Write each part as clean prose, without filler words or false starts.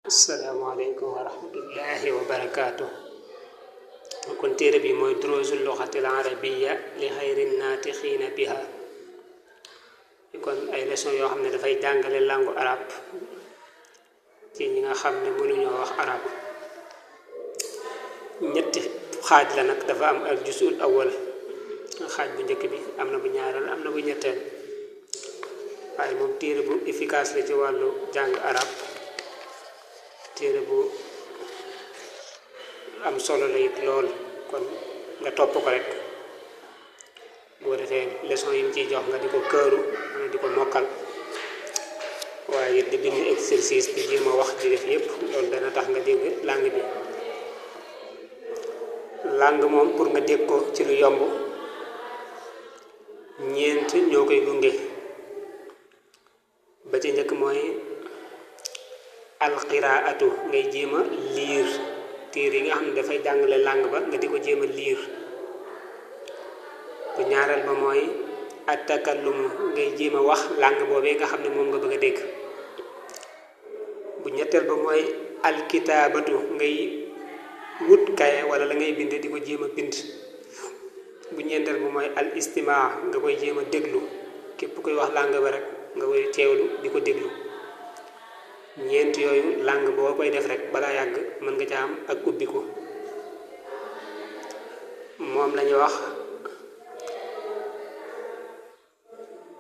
asalaamaaleykum wa rahmatullahi wa barakaatu. kon téere bi mooy duruusul luxatil arabiya li xayri naatixiina biha. kon ay leçon yoo xam ne dafay jàngale langue arab ci ñi nga xam ne mënuñoo wax arab. ñetti xaaj la nag, dafa am al jusul awal, xaaj bu njëkk bi am na bu ñaareel am na bu ñetteel. waaye moom téere bu efficace la ci wàllu jàng arab, téere bu am solo la it lool. kon nga topp ko rek, boo defee leçon yi mu ciy jox nga di ko këru wala di ko mokkal, waaye it di bind exercice bi jéem a wax di def yépp. loolu dana tax nga dégg langue bi. langue moom pour nga dégg ko ci lu yomb, ñeent ñoo koy gunge. ba ci njëkk mooy alqiraatu, ngay jéem a liir téere yi nga xam ne dafay jàngale langue ba nga di ko jéem a liir. bu ñaareel ba mooy attakallum, ngay jéem a wax langue boobee nga xam ne moom nga bëgg a dégg. bu ñetteel ba mooy alkitaabatu, ngay wut kaye wala la ngay bind di ko jéem a bind. bu ñeenteel ba mooy al istimaa, nga koy jéem a déglu. képp koy wax langue ba rek nga koy teewlu di ko déglu. ñeent yooyu langue boo koy def rek balaa yàgg mën nga ca am ak ubbiku. moom la ñuy wax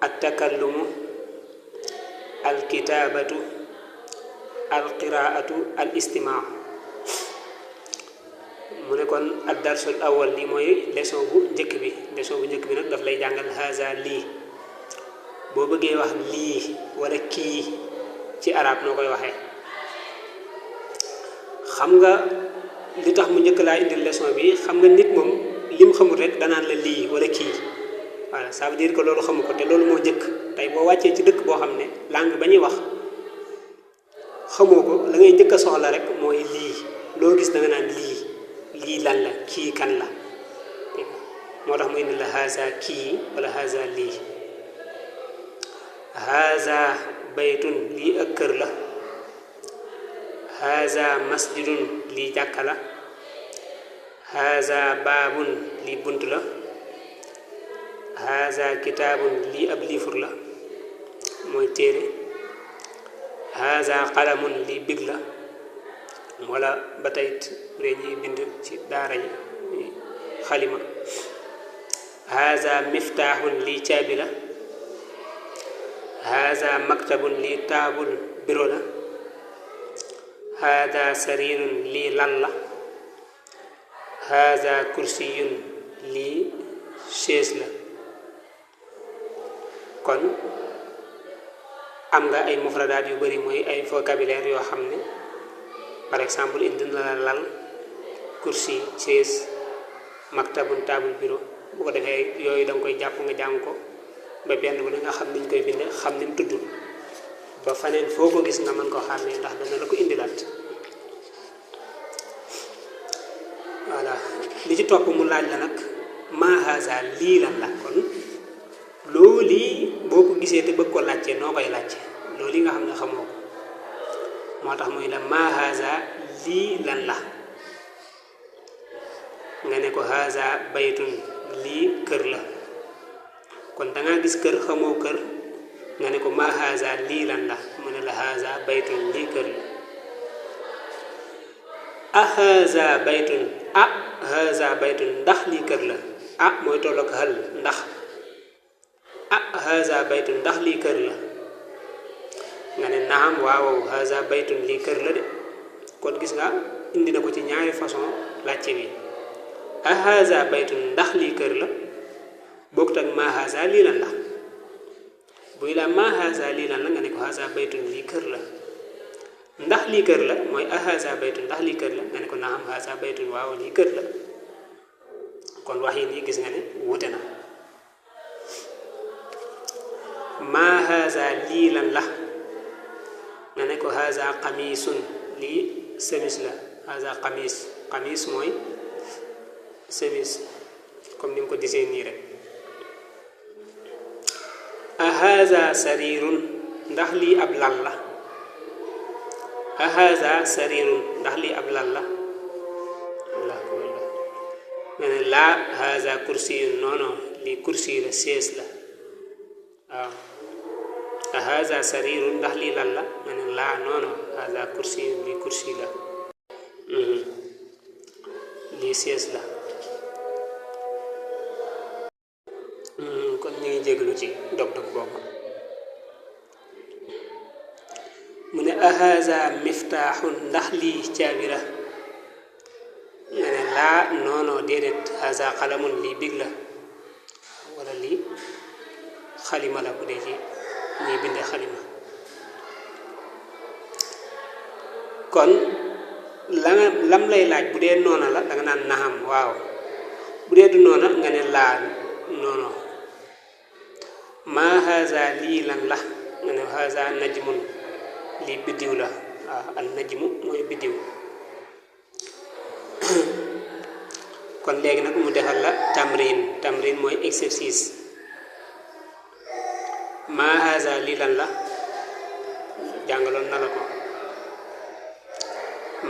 attakallumu, alkitaabatu, alqiraatu, al istimaa. mu ne kon ad darsul awal lii mooy leçon bu njëkk bi. leçon bu njëkk bi nag daf lay jàngal haza lii. boo bëggee wax lii wala kii ci arab noo koy waxee. xam nga li tax mu njëkk laa indil leçon bi, xam nga nit moom lim xamul rek danaan la lii wala kii. voilà, ça veut dire que loolu xamu ko, te loolu moo njëkk. tey boo wàccee ci dëkk boo xam ne langue ba ñuy wax xamoo ko, la ngay njëkk a soxla rek mooy lii. loo gis da nga naan lii lan la, kii kan la. moo tax mu indi la haza kii wala haza lii. haza baytun, lii ak kër la. haza masjidun, lii jàkka la. haza baabun, lii bunt la. haza kitaabun, lii ab liifur la mooy téere. haza qalamun, lii big la. wala ba tayit ree ñuy bind ci daara yi xalima. haza miftaaxun, lii caabi la. haza maktabun, lii taabul biro la. haza sarirun, lii lal la. haza kursiyun, lii chaise la. kon am nga ay mufradaat yu bari, mooy ay vocabulaire yoo xam ne par exemple indi na la lal, kursi, chaise, maktabun, taabul biro. bu ko defee yooyu da nga koy jàpp nga jàng ko ba benn bu ne nga xam niñ koy binde, xam ni mu tudd, ba faneen foo ko gis nga mën ko xàmmee, ndax dana la ko indilaat. voilà, li ci topp mu laaj la nag ma haza, lii lan la. kon loolu lii boo ko gisee te bëgg ko laajte noo koy laajte, loolu yi nga xam ne xamoo ko. moo tax muy la ma haza, lii lan la. nga ne ko haza baytun, lii kër la. kon da ngaa gis kër xamoo kër, nga ne ko ma haza, lii lan la. mu ne la haza baytun, lii kër la. a haza baytun, ah haza baytun, ndax lii kër la. ah mooy tolloog hal, ndax. ah haza baytun, ndax lii kër la. nga ne naam, waaw haza baytun, lii kër la de. kon gis nga indi na ko ci ñaari façon laajte bi. a haza baytun, ndax lii kër la, bokkut ak ma haza, lii lan la. buy la ma haza, lii lan la, nga ne ko haza baytun, lii kër la. ndax lii kër la mooy a haza baytun, ndax lii kër la, nga ne ko naam haza baytun, waaw lii kër la. kon wax yi nii gis nga ne wute na. ma haza, lii lan la, nga ne ko haza qamisun, lii semis la. haza qamis, qamis mooy semis, comme ni mu ko disee nii rek. a haza sarirun, ndax lii ab lal la. ahaza sarirun ndax lii ab lal la nga ne laa haza kursiyun noono lii kursi la sées la waaw ahaza sarirun ndax lii lal la nga ne laa noono haza kursiyun lii kursi la lii sées la kon ñu ngi jéglu ci dog-dog boobu mu ne ahaza miftaaxun ndax lii caabi la nga ne laa noonoo déedéet haza xalamun lii big la wala lii xalima la bu dee ci ñuy binde xalima kon lam lay laaj bu dee noona la danga naan naxam waaw bu dee du noona nga ne laa noono maa haza lii lan la nga ne haza najmun lii biddiw la waaw al najmu mooy biddiw kon léegi nag mu defal la tamrin mooy exercice maa haza lii lan la jàngaloon na la ko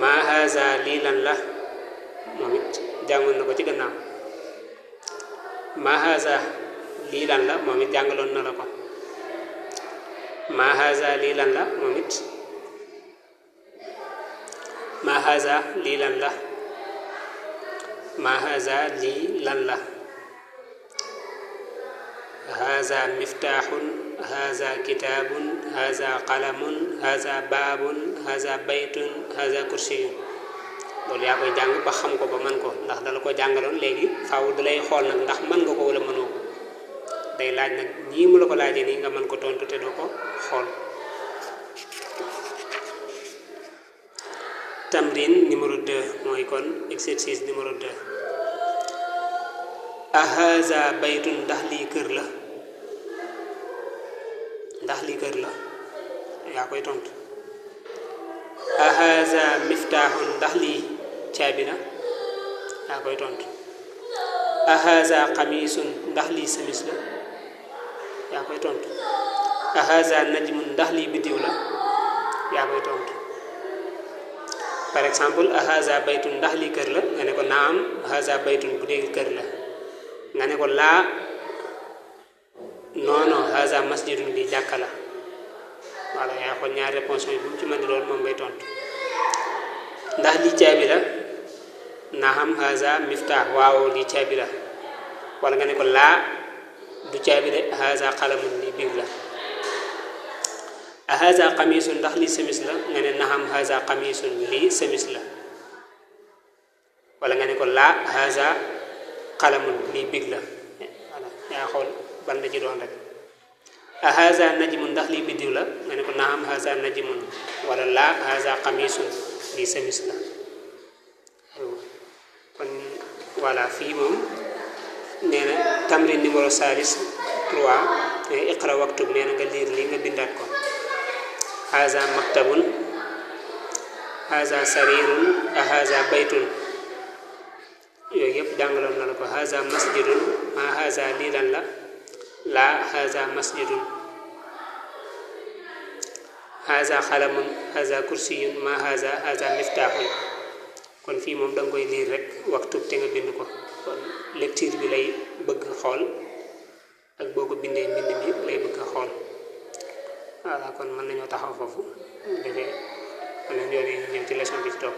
maa haza lii lan la moom it jàngoon na ko ci gannaaw maa haza lii lan la moom it jàngaloon na la ko maa haza lii lan la moom it maa haza lii lan la maa haza lii lan la haza miftaaxun haza kitaabun haza qalamun haza baabun haza baytun haza kursiyun loolu yaa koy jàng ba xam ko ba mën ko ndax dala ko jàngaloon léegi faaw da lay xool nag ndax mën nga ko wala mënoo ko day laaj nag ñii mu la ko laajee nii nga mën ko tontu te doo ko xool tamrin numéro 2 mooy kon exercice numéro 2 ahaza baytun ndax lii kër la ndax lii kër la yaa koy tontu ahaza miftaaxun ndax lii caabi la yaa koy tontu ahaza xamiisun ndax lii semis la yaa koy tontu ahaza najmun ndax lii biddiw la yaa koy tontu par exemple ahaza baytun ndax lii kër la nga ne ko naam ahaza baytun bu dee kër la nga ne ko laa non haza masjidun lii jàkka la voilà yaa xool ñaari réponse yi bu mu ci mën di loolu moom ngay tontu ndax lii caabi la naam haza miftaax waaw lii caabi la wala nga ne ko laa du caabi de haza xalamun lii biig la haza xamisun ndax lii semis la nga ne naam haza xamisun lii semis la wala nga ne ko laa haza xalamun lii biig la voilà yaa xool ban la ci doon rek haza najmun ndax lii biddiw la nga ne ko naam haza najmun wala laa haza xamisun lii semis la kon voilà fii moom nee na tamrin numéro 3 iqra waktub nee na nga liir lii nga bindaat ko haza maktabun haza sarirun haza baytun yooyu yëpp jàngaloon na la ko haza masjidun ma haza lii lan la laa haza masjidun haza xalamun haza kursiyun ma haza miftaaxun kon fii moom da nga koy liir rek waktub te nga bind ko kon lecture bi lay bëgg xool ak boo ko bindee mbind mi lay bëgg xool voilà kon mën nañoo taxaw foofu defee mën nañ yoon yi ñëw ci leçon bi ci topp